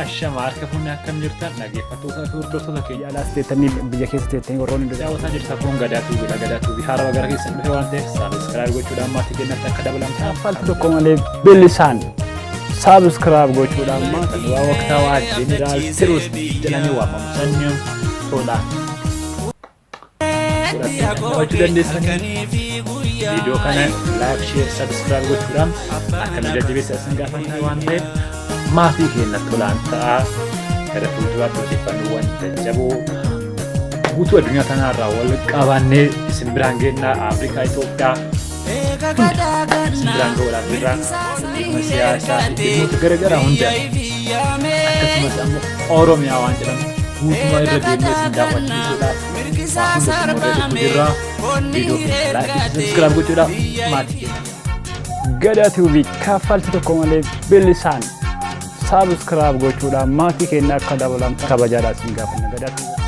Ashama harka fuunee akkam jirtan dhaggeeffattoota fi hordoftoota keenya. Alaas teettanii biyya keessa teettanii warroonni Daawwataa jirtan kun Gadaa TV dha. Gadaa TV haarawaa gara keessan dhufe waan ta'eef subscribe gochuudhaan maatii keenyatti akka dabalamtan Kaffaltii tokko malee bilisaan subscribe gochuudhaan maatii waa waqtaawaa Jeneraal Tiruus jedhamee waamamu sanyiin tolaan godhattanii dandeessanii viidiyoo kana like, share, subscribe gochuudhaan akka nu jajjabeessa isin gaafanna waan ta'eef maatii keenya tolaan ta'aa. Gara fuulduraatti odeeffannoowwan jajjaboo guutuu addunyaa tanaarraa wal qabannee isin biraan geenna. Afrikaa, Itoophiyaa isin biraan ga'uudhaaf jirra. Dhimma siyaasaa fi dhimmoota garaagaraa hunda, akkasumas ammoo Oromiyaa waan jedhamu guutumaa irra deemnee isin daawwachiisuudhaaf waa hunda xumurree dhufuu jirra. Viidiyoo keenya like, subscribe gochuudhaaf maatii keenya. Gadaa TV kaffaltii tokko malee bilisaan subscribe gochuudhaan maatii keenya akka dabalamtan kabajaadhaan isin gaafanna. Gadaa TV.